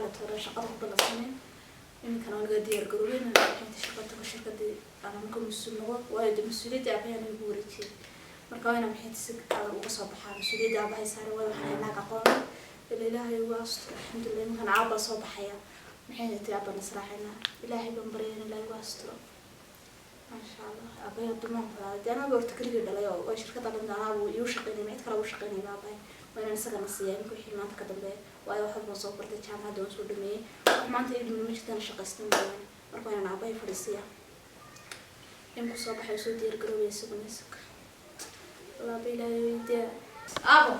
Xalay hore shaqada ku ballansaneen. Iminkana aniga diyaar garoobay inaan maxay shaqa tago, shirkadii aan ka mas-uul noqdo, waayo dee mas-uuliyadda aabahay aniga igu wareejiyay. Marka waa inaan maxay si adag uga soo baxaa mas-uuliyadda aabahay saaray, waayo waxaan naag aqoon ila Ilaahay ugu asturo. Alxamdulilah, iminkan aabbaa soo baxaya, maxay tahay, aabbaan israacinaa. Ilaahay baan baryay in Ilaahay ugu asturo, maasha Allah. Aabahay dumaan ku dee anaaba horta keligii dhalay oo waa shirkadda dhan anaaba iiu shaqaynay, cid kale u shaqaynay. Aabahay waa inaan isagana siiya iminka wixii maanta ka dambeeya, waayo wax walbaan soo bartay, jaamacadda waan soo dhameeyey, wax maanta ii dhiman ma jirtaan, shaqaysta mooyaane. Marka waa inaan aabahay fadhiisiya. Iminku soo baxay, soo diyaar garoobaya isaguna. Isaga walaaba Ilaahay dee aabo.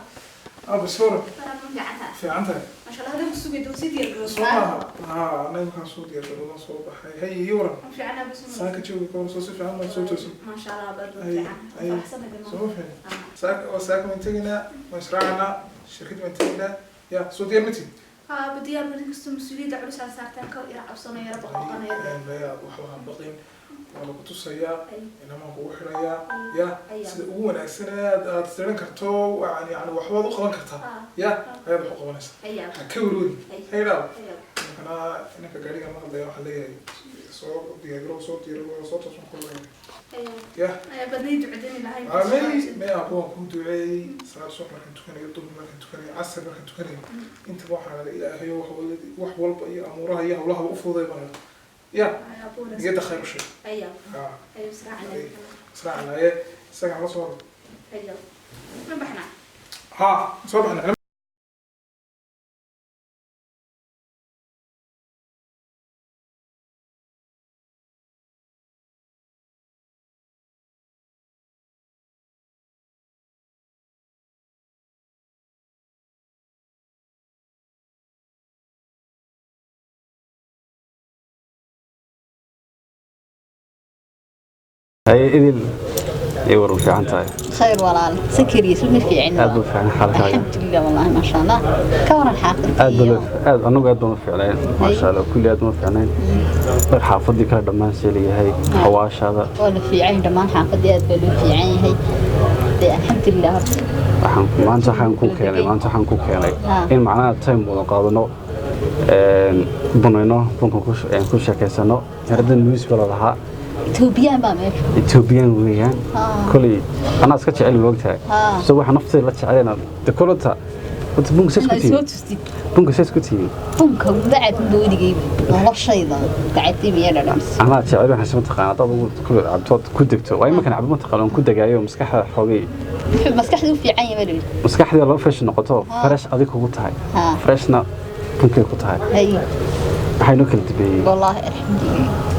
Aba sawir. Walaaba, ma fiicantaa? Fiican tahay. Maasha Allah, hadaan kusugay doo sii diyaar Soo garoob. maaha? Haa, anaga markaan soo diyaar garooban soo baxay. Hay, ii waran. Ma fiican aabo, soo Saaka jooga ka hor soo si fiican baad soo toosin. Maasha Allah, aabo, aad Hay, fiican. hay. Faraxsanahay. Soo fiican. Saaka oo saaka waan tegaynaa, waan israacanaa, shirkad waan tegaynaa. Ya, soo diyaar ma tihid? Aabo, diyaar bari kastoo mas-uuliyadda culus aad saartaan ka yara cabsanayo, yara boqoqonayo. Maya, waxba ha baqin, waa lagu tusayaa. Ay. Inamaan kugu xidhayaa ya. Ay. Sida ugu wanaagsan aad tiran karto, yani waxbaad u qaban kartaa. Ya, ayaad wax u qabanaysaa. Ay. Ha ka warwari. Ay. Hay dhaw. Ay. Ninkana, ninka gaariga ma hadlaya, waxaa leeyahay soo diyaargarow, soo diyaargarow, soo toosan ku leeyahay. Ay. Ya. Ay, badnay ducadani lahayn. May aabbo, waan kuu duceeyey. Salaad subax markaan tukanayo, duhur markaan tukanayo, casar markaan tukanayo, intaba waxaan idhi Ilaahayo wax walba iyo amuuraha iyo hawlahaba u fududay baan idhi. Ya, Ay, aabo wanaagsan. niyadda khayr u sheeg. Ay. Ha. Ay, israacnay. Ay. Israacnaaye, isagaan la soo hadlo. Ay, ma baxnaa? Ha, soo baxna. Haye Idil, ii war, u fiican tahay? Khayr walaal, sakariis ma fiicin. Aad buu fiican xaalkaaga. Alxamdulilah, wallahi maasha Allah. Ka waran xaafadii? Aad baa aad anagu aad baan u fiicnayn, maasha Allah, kulli aad baan u fiicnayn. Mar xaafadii kale dhammaan see leeyahay xawaashaada? Waa la fiican dhammaan xaafadii, aad baa loo fiican yahay dee, alxamdulilah horta. Waxaan maanta waxaan ku keenay, maanta waxaan ku keenay in macnaha time wada qaadano, bunayno bunka, ku sheekaysano. Herada news baa la lahaa. Etoobiyaan baa meesha. Ethiopian weeyaan. Koley anaa iska jecel, ma ogtahay? So waxa naftayda la jeclayna de kolota horta bunka says ku Inaad soo tihiin. tustid. Bunka says ku tihiin. Bunka bacad weligayba noloshayda gacantay miya dhadhams. Anaa jecel, waxaan sama taqaanaa dad ugu ku cabtood ku degto waa imankan cabo, mataqaan, ku degaayo maskaxda xoogay. Muxuu maskaxda u fiican yahay baa? Maskaxda loo fresh noqoto, fresh adig kugu tahay, freshna bunkay ku tahay. Hay. Waxay noo kala dambeeyey. Wallaahi alxamdulilah.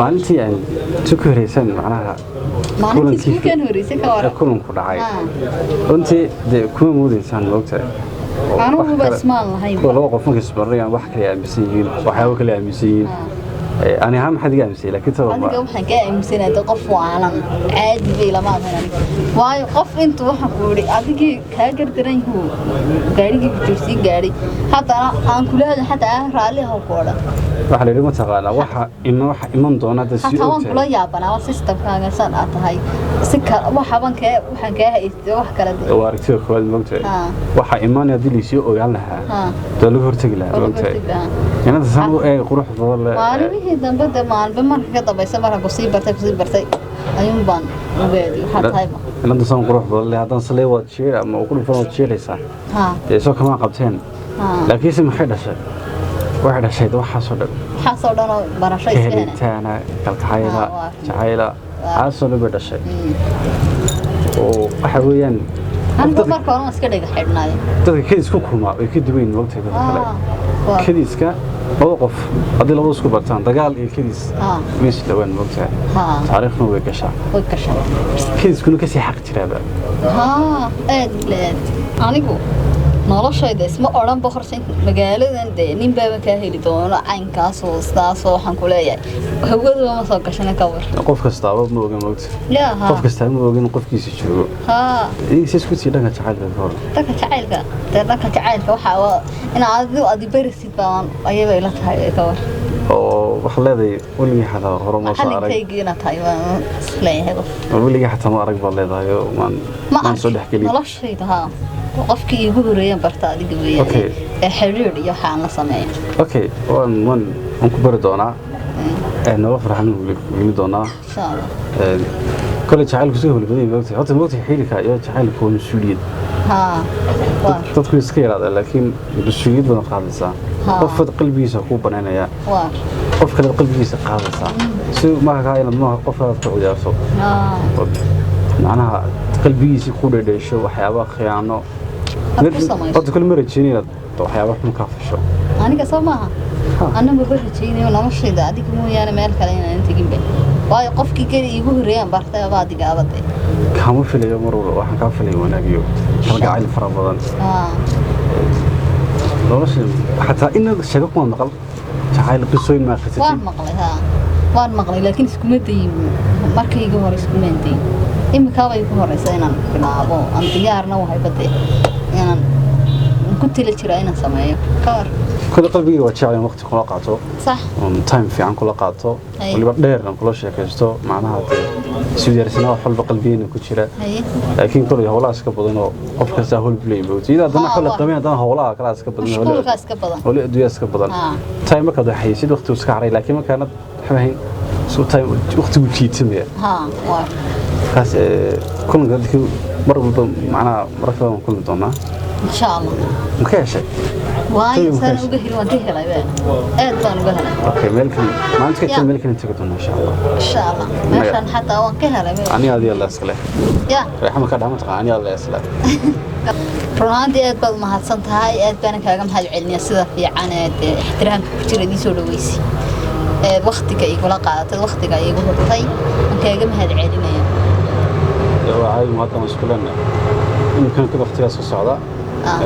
Maalintii aan si ku horeysan macnaha. Maalintii iskuulkan horeysay, ka waran? Kulanku dhacay runtii dee kuma moodaysaan, ma ogtahay? Oo wax Anuguba kale- ismaan lahayn. Kuwa laba qof markay isbaranayaan wax kale aaminsan yihiin, waxyaabo kale aaminsan yihiin. Ani ahaan maxaad iga aaminsay? Laakiin taba Adiga waxaan kaa aaminsanahay dee qof waalan, caadi bay lama ahan aniga, waayo qof intuu waxaan ku yidhi adigii kaa gardaran yahu gaarigii ku joogsiin gaadhay, haddana aan kula hadlin, xataa aan raalli ahaw ku odhan. Waxaa la yidhi, mataqaanaa, waxa ima waxa iman doona hadda sii Xataa waan kula ogtahay. yaabanaa, waa systemkaaga san aad tahay si kale, waxaban kee waxaan kaa haystay wax kale dee. Waa aragtida koowaad, ma ogtahay? Waxa imanaya haddii laysii ogaan lahaa, dee lagu hortegi lahaa, Waa ma lagu ogtahay? hortegi lahaa. Inanta san u eeg qurux badan leh. Maalimihii dambe dee maalinba marka ka dambaysa marka kusii bartay kusii bartay ayuun baan ogaadi waxaa tahayba. Inanta san qurux badan leh haddaan salay waad jeer ama ugu dhufan waad jeeraysaa. Dee soo kama qabteen. Laakiinse maxay dhashay? Waxay dhashay waxaasoo dhan. Waxaasoo dhan oo barasho Ka iska hela. helitaana kalkacayla jacayla, waxaasoo dhan bay dhashay oo waxa weeyaan Anigu dadka marka hore waan iska dhega xidhnaayo. Dadka kadis ku kulmaa way ka duwan yihiin, maogtahay, dadka kale. Kadiska laba qof haddii labada isku bartaan dagaal iyo kadis meesha dhawaan, maogtahay? Taariikhna way gashaa. Way gashaa. Kadiskuna kasii xaq jiraaba. Haa, aad ila aad. Anigu noloshayda isma odhanba horta magaaladan dee nin baaban kaa heli doono caynkaasoo sidaasoo, waxaan ku leeyahay hawaduba ma soo gashana, ka war. Qof kastaaba ma oga, maogta? Yaa haa. Qof kastaaba ma oga in qofkiisa joogo. Idinka si isku sii dhanka jacaylka ka hor? Dhanka jacaylka dee, dhanka jacaylka waxaa waa in adigu adi barisid baan ayaba ila tahay, ka war. Oo waxaad leedahay weligii xataa hore ma soo arag. Macallinkaygiina tahay waan isleeyahay qof. Weligii xataa ma arag baad leedahay oo maan Ma maan soo arkin dhex gelin. Noloshayda haa, qofkii iigu horeeyaan barta adiga weeyaan. Okay. Ee xiriir iyo waxaan la sameeyo. Okay, waan ku bari doonaa. Nolol farxan geli doonaa. Insha Allah. Kole jacaylku si hawli badan yahay maogtahay. Horta maogtahay xiriirka iyo jacaylku waa mas-uuliyad. Haa, waa. Dadku iska yaraada, laakiin mas-uuliyad badan qaadaysaa. Qofad qalbigiisa kuu banaynaya, waa qof kale qalbigiisa qaadaysaa, si maaha kaa inaad maaha qof kale aad ku ciyaarto. Haa. Macnaha qalbigiisii ku dhedheesho waxyaaba khiyaano. Aad ku samayso. Horta kole ma rajeynin inaad waxyaaba xun kaa fasho. Aniga soo maaha, anna maba rajaynayo noloshayda adiga mooyaane meel kale inaan teginba, waayo qofkii keli iigu horeeyaan bartay aba adiga abade. Kaama filayo mar walba, waxaan kaa filaya wanaag iyo kalgacayl fara badan. Haa. Nolosha xataa inaad sheego kuma maqal jacayl qisooyin maa waan qisatay. Maqlay, haa, waan maqlay, laakiin iskuma dayin. Markayga hore iskuma dayin, imikaaba igu horeysa inaan bilaabo, aan diyaarna wahay bade inaan ku tila jiraa inaan sameeyo ka war. Kole qalbigayga waa jecel in waqti kula qaato. Sax. Oon time fiican kula qaato. Ay. Waliba dheer aan kula sheekaysto, macnaha dee isweydaarsanaa wax walba qalbigeena ku jira. Haye. Laakiin koley howlaha iska badan oo qof kasta howl bulay moogta iyada haddana Haa, xol waa. qabeen, haddana howlaha kala iska badan. Mashquulkaa iska badan. Howle adduunyaa iska badan. Haa. Time markaad waxaysid waqti iska haray, laakiin markaanad waxba hayn isku time waqtigu jiitamaya. Haa, waa. Markaas kulanka dadkii mar walba, macnaha marar kale waan kulmi doonaa. Insha Allah. Ma ka heshay? Waayo Tayo, saan maxay? uga heli, waan ka helay be, aad baan uga helay. Okay, meel kale maalinta ka Ya. meel kale tagi doonaa insha Allah. Insha Allah, meeshan xataa waan ka helay be. Aniga adiga la iskale. Ya. Reexma ka dhama taqaan aniga la iskale. Run ahaantii aad baad umahadsan tahay, aad baana kaaga mahad celiniya sida fiican ee dee ixtiraamka ku jira idii soo dhaweysay ee waktiga igula qaadatay, waktiga iigu hurtay, waan kaaga mahad celinaya. Waa caadi, hadda waan isku leenahay imkan kada waqtigaas soo socda. Ah.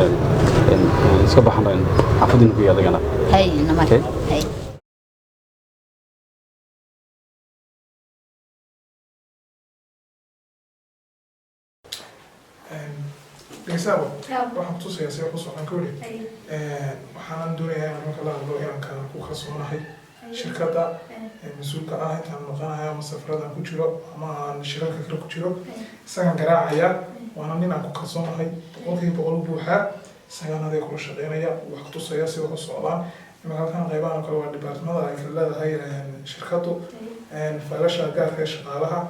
Iska baxano xaafadina ku adigana. Hay namar. Okay. Hay. Dhegeystaabo. Yaa. Waxaan kutusayaa si wax u socon ka weli. Waxaanan doonayaa inaan marka la hadlo inaan ku kalsoonahay shirkadda mas-uulka ah intaan maqanahay ama safarada ku jiro ama aan shirarka kale ku jiro. Isagaan garaacaya, waana nin aan ku kalsoonahay 100% u buuxaa. Isagaan adeeg kula shaqeynaya, wax kutusaya si wax u socdaan. Imanka halkan qaybahan oo kale waa dhibaatmada ay kala leedahay shirkaddu, faylasha gaarka ee shaqaalaha,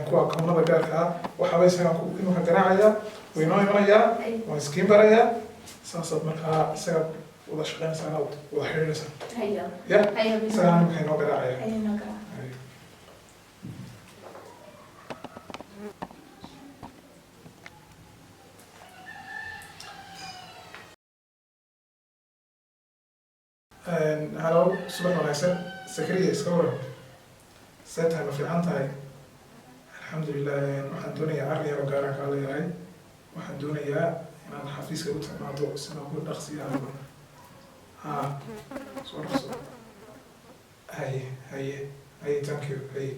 kuwa akoonada gaarka ah, waxaaba isagaan ku imanka garaacaya, way inoo imanayaa, waan iskiin barayaa. Saasaad markaa isaga wada shaqeynaysaa, wada xiriiraysaa. Hayo. Ya. Hayo. Isagaan imanka inoo garaacaya. Hayo, noo garaac. Haye. Halo, subax wanaagsan Sakariya, iska waran, see tahay, ma fiican tahay? Alxamdulilah. Waxaan doonayaa arrin yaroo gaaraan kaa leeyahay. Waxaan doonayaa inaad xafiiska u timaado sida ugu dhaqsiya. Ha soo dhaqso. Haye, haye, haye, thank you. Haye.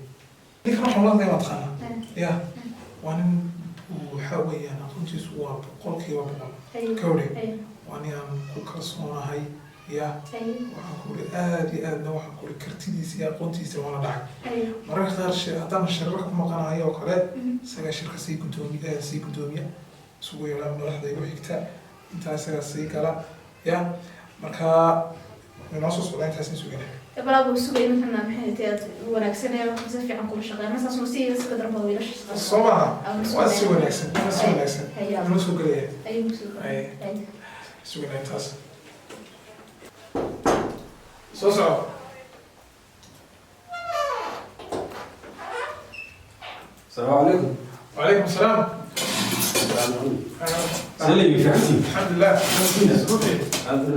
Ninkan waxaan ula hadlaya waa taqaanaa ya, waa nin waxa weeyaan aqoontiisu waa 100%. Hayo. Kawri. Hayo. Waa nin aan ku kalsoonahay ya. Hayo. Waxaan ku uri aad iyo aadna waxaan ku uri kartidiisa iyo aqoontiisa waana dhacay. Hayo. Mararka qaar haddaan shirarka ku maqanayo oo kale, isagaa shirka sii gudoomi sii gudoomiya, isugu yeedhaa madaxda igu xigta, intaa isagaa sii gala ya. Marka inoo soo socdaa, intaasin sugina. Balaa buu sugay iminkan, maxay tahay aad wanaagsanaya, si fiican kula shaqeeya masaas uu si iska darbo wiilasha shaqada. Soo maaha? Waa si wanaagsan, waa si wanaagsan. Hayo. Inoo soo gelaya. Ayuu sugay. Haye. Hayo. Sugina intaas soo soco. السلام عليكم. وعليكم السلام. سليم في عندي. الحمد لله.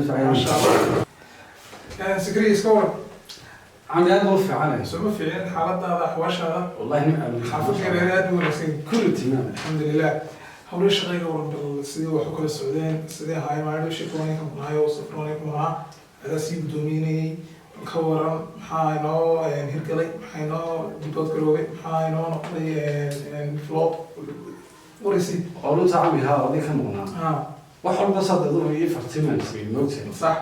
ما شاء الله. Sakariya, iska waran? عندي هذا وفي عنه. Soo ma fiicin xaaladaada, axwaashaada? والله نعم. Xaafadkeeda aad u wanaagsan. كله تمام. Alxamdulilah. Howlo shaqayga waran bal, sidii wax u kala socdeen, sidee ahaayeen? Maalin shirka ku maqnaayo, safarka ku maqnaa, adaa sii guddoominayay. Bal ka waran, maxaa inoo hirgalay, maxaa inoo dibood garoobay, maxaa inoo noqday flop? Waraysi. قولوا تعمي ها هذه كم مقنع. Ah. Wax walba saad adigu ii fartimaan ismi moogtahay. Sax.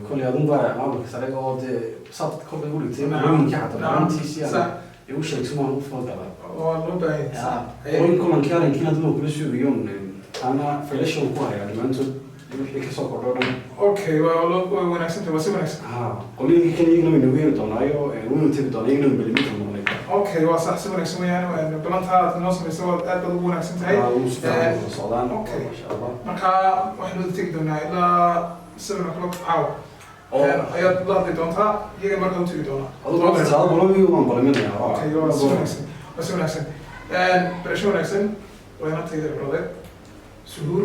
Kolay adun baa maamulka sare oo dee saad kolay u dhigtay macluuminkii xataa dhammaantiisii aan igu sheegsumaan u falgalay. Waa loo baahan yahay. Qolin kulankii arrinkiina aduma kula sugayo, ana faylasha ku hayaa dhammaantood wixii kasoo kordho dhan. Okay, waa loo way wanaagsan tahay, waa si wanaagsan. Ha, qolyinkii kan iyagana waynu weeri doonaayo, waynu tegi doonaa iyagana waynu beliminta noqonay. Okay, waa sax, si wanaagsan weeyaan. Balantaa aad inoo samaysay waad aad baad ugu wanaagsan tahay. Wuu si fiican wada socdaan. Okay. Masha Allah. Marka waxaynu wada tegi doonaa ilaa 7 o'clock caawa ayaad la hadli doontaa iyaga, markaa u tegi doonaa. Adigu waa saad balami waan balaminayaa. Okay, waa si wanaagsan, waa si wanaagsan. Barasho wanaagsan. Waa inantayda cibradeed Suhuur.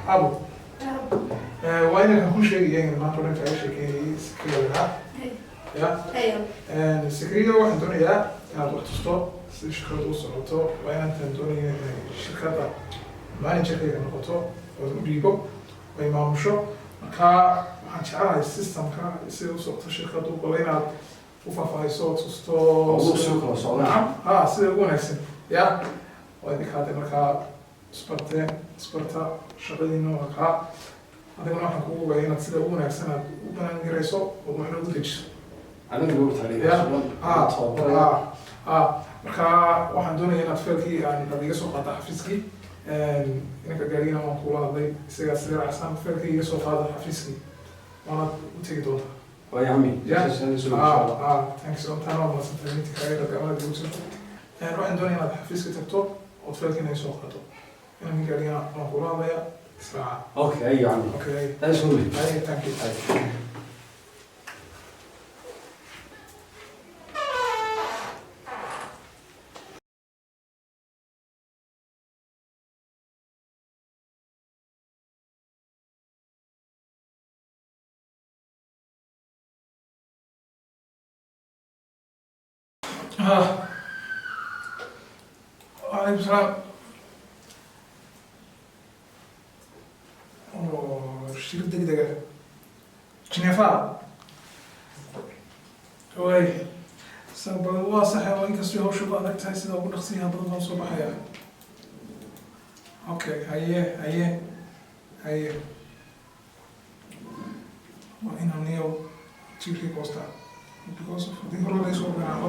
Abo, waa inankan ku sheegaya in maanta o dhan kaaga sheekeeyay Sikriga lahaa ya. Sikriga waxaan doonayaa inaad wax tusto si shirkadu u socoto. Waa inantan doonaya inay shirkadda managerkayga noqoto oo u dhiibo oo ay maamusho. Marka waxaan jecelahay systemka sida u socoto shirkaddu bal inaad u faahfaahiso oo tusto. Ugu soo kala socdaan. Nacam, ha, sida ugu wanaagsan ya. Waa idinka hadda markaa isbarteen, isbarta, shaqadiina waa kaa. Adiguna waxaan kugu ogahay inaad sida ugu wanaagsan aad u banaangarayso oo waxna ugu dejiso. Anigu ugu taariikh. Ya. Tababaraya. Marka waxaan doonaya inaad feelkii aan aad iga soo qaada xafiiskii. Inanka gaarigina waan kula hadlay, isagaa sida raacsan. Feelkii iga soo qaada xafiiskii, waanaad u tegi doontaa. Waa yacmi. Ya. Insha Allah. Thanks. Intaan waa mahadsantahay minti kaaga dhaqaamada igu jirto. Waxaan doonaya inaad xafiiska tagto ood feelkiina ay soo qaado. Inanka gaarigina waan kula hadlaya, israaca. Okay, ay yacmi. Okay. Thanks, Umi. Ay, thank you. وعليكم السلام. Oo, shir degdeg ah Geneva way sabab waa sax oo inkastoo hawshu ku adag tahay, sida ugu dhaqsiyaha badan baan soo baxaya. Okay, haye haye haye. Waa inaan niyo jirkii goostaa because of haddii hore laga soo garaaco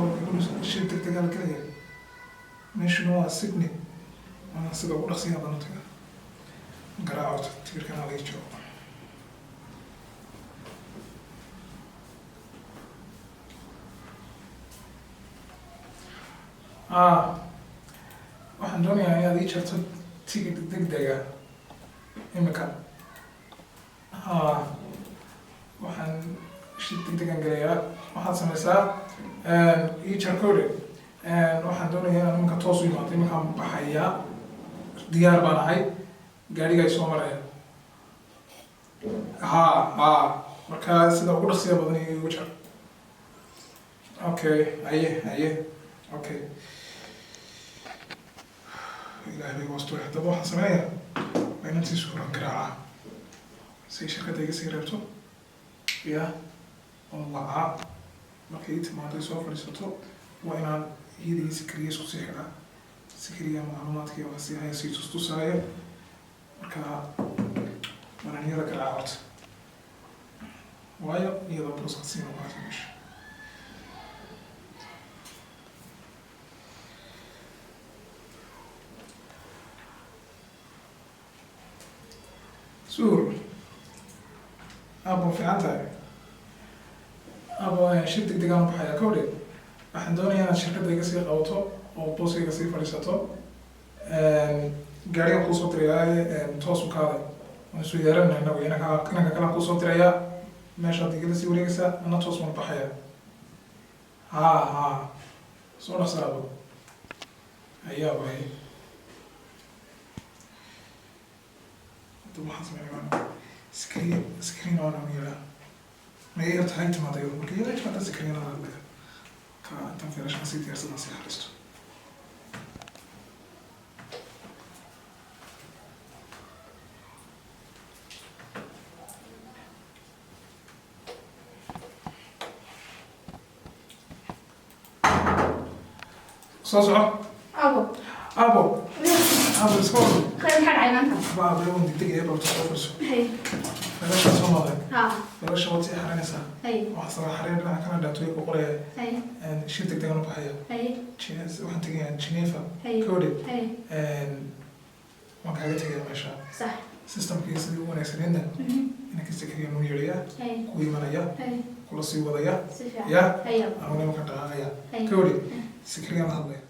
shir degdeg ah la gelaya. Meeshuna waa Sydney, waana sida ugu dhaqsiyaha badan u tagaa. Garaaco tikirkana laga joogo. Waxaan doonayaa inaad ii jarto tigidh degdeg ah imika. Waxaan shir degdegan gelayaa. Waxaad sameysaa ii jar kode. Waxaan doonayaa inaan iminka toos u imaado. Iminkaan baxayaa, diyaar baan ahay, gaadhiga ay soo maraya. Ha ha, marka sida ugu dhaqsiya badan igu jar. Okay, haye haye. Okay, Ilaahay bay wasturay. Haddaba waxaan sameynayaa waa inaan sii suuran garaacaa si ay shirkadda iga sii reebto ya oon wacaa. Markay ii timaado ay soo fadhiisato, waa inaan iyadii Sikriya isku sii xidhaa. Sikriya macluumaadkii wax sii haya, sii tustusaaya. Marka waanaan iyada garaaca horta, waayo iyada booska sii noqonaysa meesha. Suur, aabo, fiican tahay aabo. Shir degdeg aan baxaya kowdhe. Waxaan doonayaa inaad shirkadda iga sii qabato oo booskayga sii fadhiisato. Gaarigan kuusoo dirayaa, toos u kaaday, waan isu yeeranayna inagu. Inanka kalaan kuusoo dirayaa, meeshaad igala sii wareegaysaa, ana toos baan baxayaa. Ha ha, soo dhaqsa aabo. Ayaa waay. Hadda waxaan sameynaya screen on aan yeelaa. Ma iga tahay timaada iyadu? Marka iyada timaada screen aan hadlaya ka intaan fiirashan sii diyaarsadan sii xariisto. Soo soco. Abo. Abo. Hadda iska waran. Khayr, maxaa dhacay maanta? Waxba aabbe, waan degdegaya, balta soo furso. Hay. Meelasha soo noqday. Ha. Meelasha waad sii xarinaysaa. Hay. Waxaan sala xarin dhinaca kana dhaatooyin ku qoraya. Hay. Shir degdegan u baxaya. Hay. Waxaan tegayaa Geneva. Hay. Kowdhe. Hay. Waan kaaga tegayaa meesha. Sax. Systemkii sidii ugu wanaagsaneydna inanka sekriya nuu yeedhaya, Hay. ku imanaya, Hay. kula sii wadaya. Si fiican. Ya. Hay. Anuguna imanka dhaqaaqaya. Hay. Kowdhe, sekriyan la hadlaya.